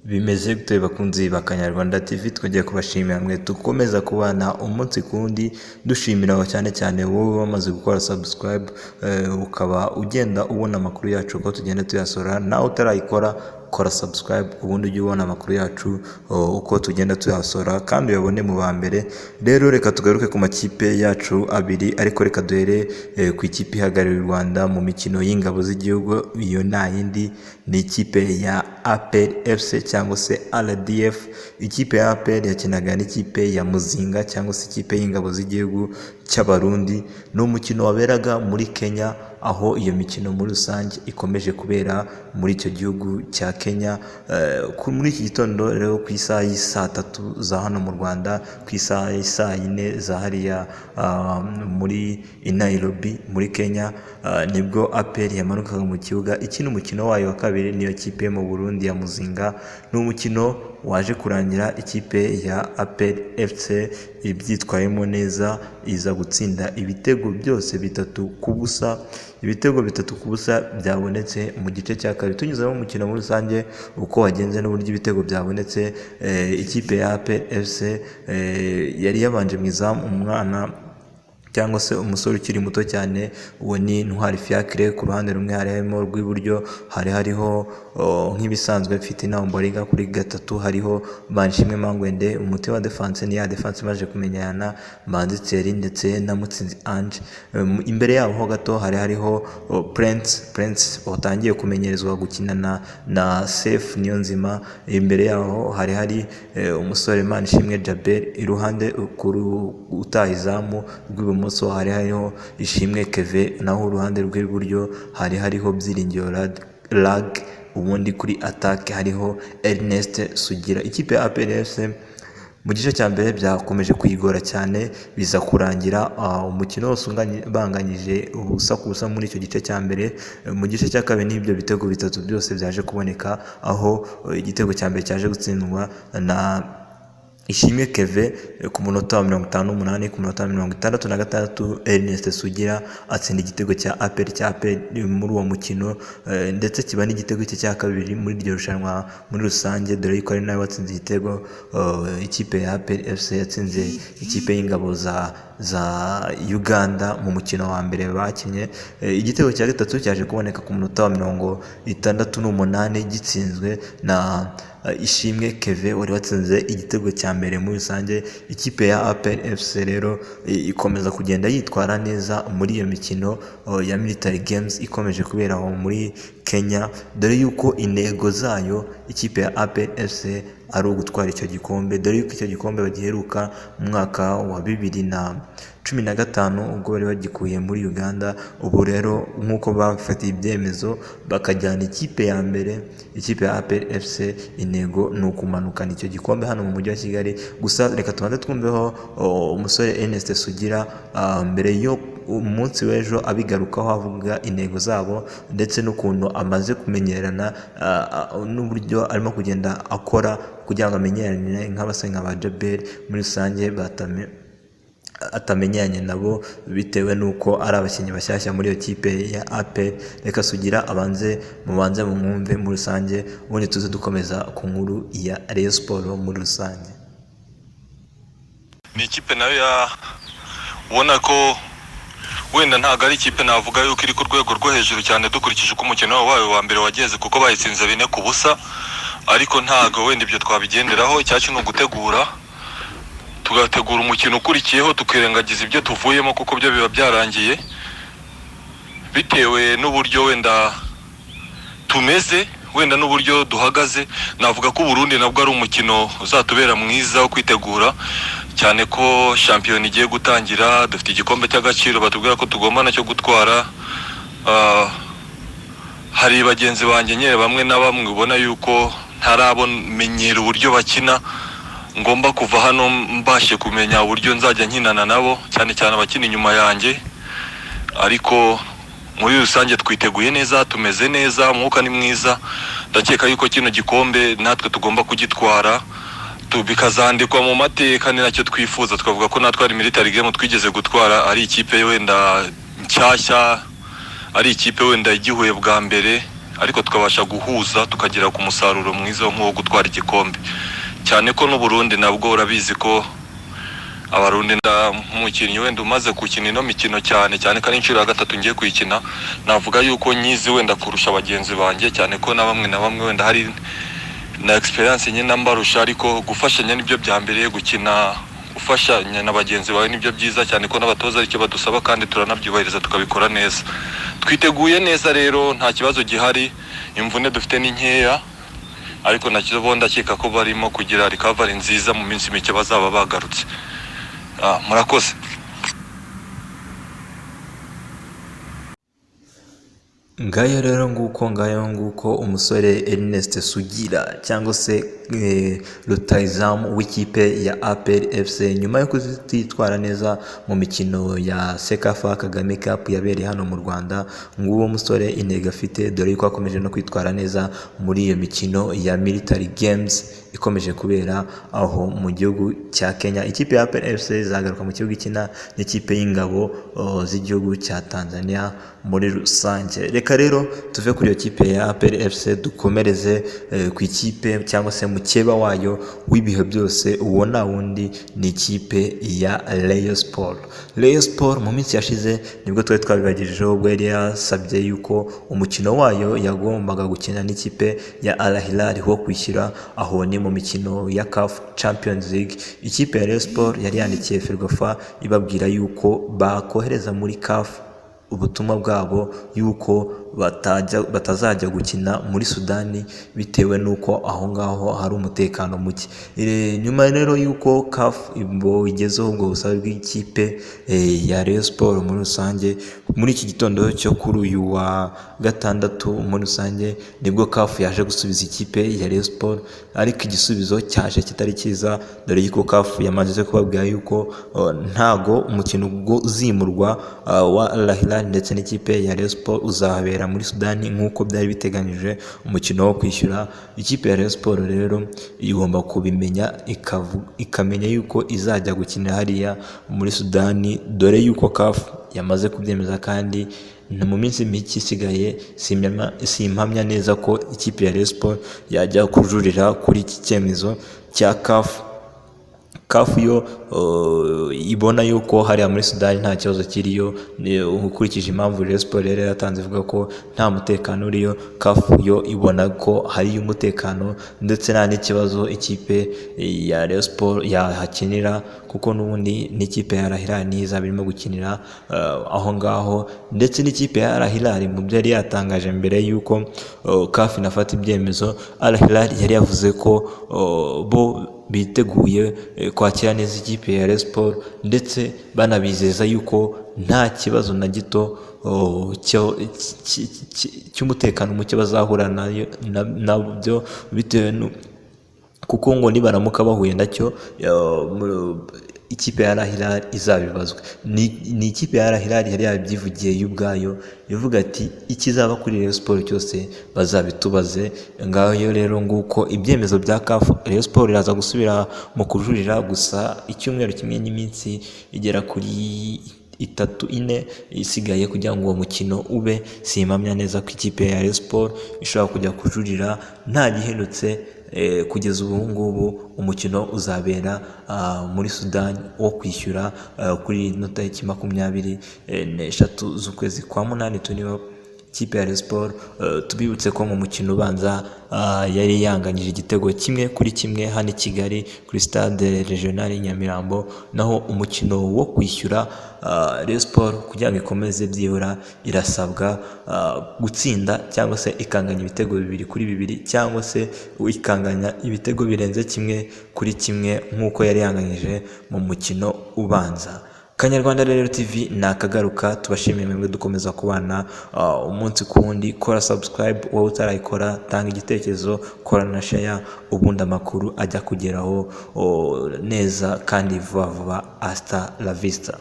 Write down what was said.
Bimeze gute bakunzi ba Kanyarwanda TV? Twongeye kubashimira mwe dukomeza kubana umunsi ku wundi, dushimira cyane cyane wowe wamaze gukora subscribe, ukaba ugenda ubona amakuru yacu uko tugenda tuyasohora. Nawe utarayikora, kora subscribe, ubundi ujye ubona amakuru yacu uko tugenda tuyasohora kandi uyabone mu ba mbere. Rero reka tugaruke ku makipe yacu abiri, ariko reka duhere ku ikipe ihagarariye u Rwanda mu mikino y'ingabo z'igihugu. Iyo nta yindi, ni ikipe ya APR FC cyangwa se RDF. Ikipe ya APR yakinaga n'ikipe ya Muzinga cyangwa se ikipe y'ingabo z'igihugu cy'Abarundi. Ni umukino waberaga muri Kenya, aho iyo mikino muri rusange ikomeje kubera muri icyo gihugu cya Kenya. Muri iki gitondo rero, ku isaha y'i 3 za hano mu Rwanda, ku isaha y'i 4 za hariya muri i Nairobi muri Kenya, nibwo APR yamanukaga mu kibuga ikina umukino wayo wa kabiri niyo kipe yo mu Burundi ya Muzinga. Ni umukino waje kurangira ikipe ya APR FC ibyitwayemo neza, iza gutsinda ibitego byose 3-0. Ibitego 3-0 byabonetse mu gice cya kabiri. Tunyuzemo umukino muri rusange uko wagenze n'uburyo ibitego byabonetse, ikipe ya APR FC yari yabanje mu izamu umwana cyangwa se umusore ukiri muto cyane, uwo ni Ntwari Fiacre. Ku ruhande rumwe hari harimo, rw'iburyo, hari hariho nk'ibisanzwe Fitina Ombolenga, kuri gatatu hariho Manishimwe Mangwende. Umuti wa defense ni ya defense imaze kumenyerana, Manzi Thierry ndetse na Mutsinzi Ange. Imbere yabo ho gato hari hariho Prince watangiye kumenyerezwa gukinana na Sefu Niyonzima. Imbere yaho hari hari umusore Manishimwe Djabel. Iruhande kuri utaha izamu rw'ibumoso hari hariho Ishimwe Keve, naho uruhande rw'iburyo hari hariho Byiringiro Lague, ubundi kuri attaque hariho Ernest Sugira. Ikipe ya APR FC mu gice cya mbere byakomeje kuyigora cyane, biza kurangira umukino wose banganyije 0-0 muri icyo gice cya mbere. Mu gice cya kabiri n'ibyo bitego bitatu byose byaje kuboneka, aho igitego cya mbere cyaje gutsindwa na Ishimwe Keve ku munota wa 58, ku munota wa 66 Ernest Sugira atsinda igitego cya APR muri uwo mukino, ndetse kiba n'igitego cye cya kabiri muri iryo rushanwa muri rusange, dore yuko ari nawe watsinze igitego ikipe ya APR FC yatsinze ikipe y'ingabo za Uganda mu mukino wa mbere bakinnye. Igitego cya gatatu cyaje kuboneka ku munota wa 68, gitsinzwe na Ishimwe Keve wari watsinze igitego cya mbere muri rusange. Ikipe ya APR FC rero ikomeza kugenda yitwara neza muri iyo mikino ya Military Games ikomeje kubera aho muri Kenya, dore yuko intego zayo ikipe ya APR FC ari ugutwara icyo gikombe, dore yuko icyo gikombe bagiheruka mu mwaka wa 2015 ubwo bari bagikuye muri Uganda. Ubu rero nk'uko bafatiye ibyemezo bakajyana ikipe ya mbere, ikipe ya APR FC intego ni ukumanukana icyo gikombe hano mu mujyi wa Kigali. Gusa reka tubanze twumveho umusore Ernest Sugira mbere yo umunsi w'ejo abigarukaho, avuga intego zabo ndetse n'ukuntu amaze kumenyerana n'uburyo arimo kugenda akora kugira ngo amenyerane nk'abasore nka ba Djabel muri rusange atamenyeranye nabo, bitewe n'uko ari abakinnyi bashyashya muri iyo kipe ya APR. Reka Sugira abanze, mubanze mumwumve muri rusange, ubundi tuze dukomeza ku nkuru ya Rayon Sports muri rusange. Ni ikipe nayo ya ubona ko wenda ntabwo ari ikipe navuga yuko iri ku rwego rwo hejuru cyane dukurikije uko umukino wayo wa mbere wagenze, kuko bayitsinze 4-0, ariko ntabwo wenda ibyo twabigenderaho. Icyacu ni ugutegura, tugategura umukino ukurikiyeho, tukirengagiza ibyo tuvuyemo kuko byo biba byarangiye. Bitewe n'uburyo wenda tumeze, wenda n'uburyo duhagaze, navuga ko Uburundi nabwo ari umukino uzatubera mwiza wo kwitegura, cyane ko shampiyona igiye gutangira, dufite igikombe cy'agaciro batubwira ko tugomba nacyo gutwara. Hari bagenzi banjye nyine bamwe na bamwe ubona yuko ntarabamenyera uburyo bakina, ngomba kuva hano mbashe kumenya uburyo nzajya nkinana nabo, cyane cyane abakina inyuma yanjye. Ariko muri rusange twiteguye neza, tumeze neza, umwuka ni mwiza. Ndakeka yuko kino gikombe natwe tugomba kugitwara, bikazandikwa mu mateka. Ni nacyo twifuza, twavuga ko natwe ari military game twigeze gutwara, ari ikipe wenda nshyashya, ari ikipe wenda igihuye bwa mbere. ariko tukabasha guhuza tukagera ku musaruro mwiza nk'uwo gutwara igikombe, cyane ko n'Uburundi nabwo urabizi ko Abarundi nk'umukinnyi wenda umaze gukina ino mikino cyane cyane ko ari inshuro ya gatatu ngiye kuyikina, navuga yuko nyizi wenda kurusha bagenzi banjye, cyane ko na bamwe na bamwe wenda hari na experience nyine mbarusha, ariko gufashanya nibyo bya mbere, gukina ufashanya na bagenzi bawe nibyo byiza, cyane ko n'abatoza aricyo badusaba kandi turanabyubahiriza tukabikora neza. Twiteguye neza rero, nta kibazo gihari, imvune dufite ni nkeya, ariko nacyo bo ndakeka ko barimo kugira recovery nziza, mu minsi mike bazaba bagarutse. Murakoze. Ngayo rero nguko, ngayo nguko umusore Ernest Sugira cyangwa se rutahizamu w'ikipe ya APR FC, nyuma yo kuzitwara neza mu mikino ya CECAFA Kagame Cup yabereye hano mu Rwanda, nguwo musore intego afite, dore yuko akomeje no kwitwara neza muri iyo mikino ya Military Games ikomeje kubera aho mu gihugu cya Kenya. Ikipe ya APR FC izagaruka mu kibuga ikina n'ikipe y'ingabo z'igihugu cya Tanzania muri rusange. Reka rero tuve kuri iyo kipe ya APR FC dukomereze ku ikipe cyangwa se mukeba wayo w'ibihe byose, uwo nta wundi ni ikipe ya Rayon Sport. Rayon Sport mu minsi yashize nibwo twari twabibagejejeho, ubwo yari yasabye yuko umukino wayo yagombaga gukina n'ikipe ya Al Hilal wo kwishyura, aho ni mu mikino ya CAF Champions League. Ikipe ya Rayon Sport yari yandikiye Ferwafa ibabwira yuko bakohereza muri CAF ubutumwa bwabo yuko batazajya gukina muri Sudani bitewe n'uko aho ngaho hari umutekano muke. Nyuma rero y'uko CAF igezeho ubwo busabe bw'ikipe ya Rayon Sport muri rusange, muri iki gitondo cyo kuri uyu wa gatandatu muri rusange nibwo CAF yaje gusubiza ikipe ya Rayon Sport, ariko igisubizo cyaje kitari cyiza, dore yuko CAF yamaze kubabwira yuko ntago umukino uzimurwa wa Al Hilal ndetse n'ikipe ya Rayon Sport uzahabera muri Sudani nk'uko byari biteganyije umukino wo kwishyura. Ikipe ya Rayon Sport rero igomba kubimenya, ikamenya yuko izajya gukinira hariya muri Sudani, dore yuko CAF yamaze kubyemeza, kandi mu minsi mike isigaye simpamya neza ko ikipe ya Rayon Sport yajya kujurira kuri iki cyemezo cya CAF. CAF yo ibona yuko hariya muri Sudani nta kibazo kiriyo, ukurikije impamvu Rayon Sport yari yaratanze ivuga ko nta mutekano uriyo, CAF yo ibona ko hariyo umutekano ndetse nta n'ikibazo ikipe ya Rayon Sport yahakinira, kuko n'ubundi n'ikipe ya Al Hilal niyo izaba irimo gukinira aho ngaho, ndetse n'ikipe ya Al Hilal mu byo yari yatangaje mbere y'uko CAF inafata ibyemezo, Al Hilal yari yavuze ko bo biteguye kwakira neza ikipe ya Rayon Sport, ndetse banabizeza yuko nta kibazo na gito cy'umutekano muke bazahura nabyo, bitewe kuko ngo nibaramuka bahuye nacyo ikipe ya Al Hilal izabibazwa. Ni ikipe ya Al Hilal yari yabyivugiye yo ubwayo, ivuga ati ikizaba kuri Rayon Sport cyose bazabitubaze. Ngaho rero nguko ibyemezo bya CAF, Rayon Sport iraza gusubira mu kujurira, gusa icyumweru kimwe n'iminsi igera kuri 3 4 isigaye kugira ngo uwo mukino ube, simpamya neza ko ikipe ya Rayon Sport ishobora kujya kujurira nta gihindutse. Kugeza ubu ngubu umukino uzabera muri Sudani wo kwishyura kuri ino tariki 23 z'ukwezi kwa 8. Tuniba ikipe ya Rayon Sport, tubibutse ko mu mukino ubanza yari yanganyije igitego 1-1 hano i Kigali kuri stade regional Nyamirambo, naho umukino wo kwishyura Rayon Sport kugira ngo ikomeze byibura irasabwa gutsinda cyangwa se ikanganya ibitego 2-2 cyangwa se ikanganya ibitego birenze 1-1 nk'uko yari yanganyije mu mukino ubanza. Kanyarwanda rero TV ni akagaruka, tubashimiye mwebwe dukomeza kubana umunsi ku wundi. Kora subscribe wowe utarayikora, tanga igitekerezo, kora na share, ubundi amakuru ajya kugeraho neza kandi vuba vuba. Hasta la vista.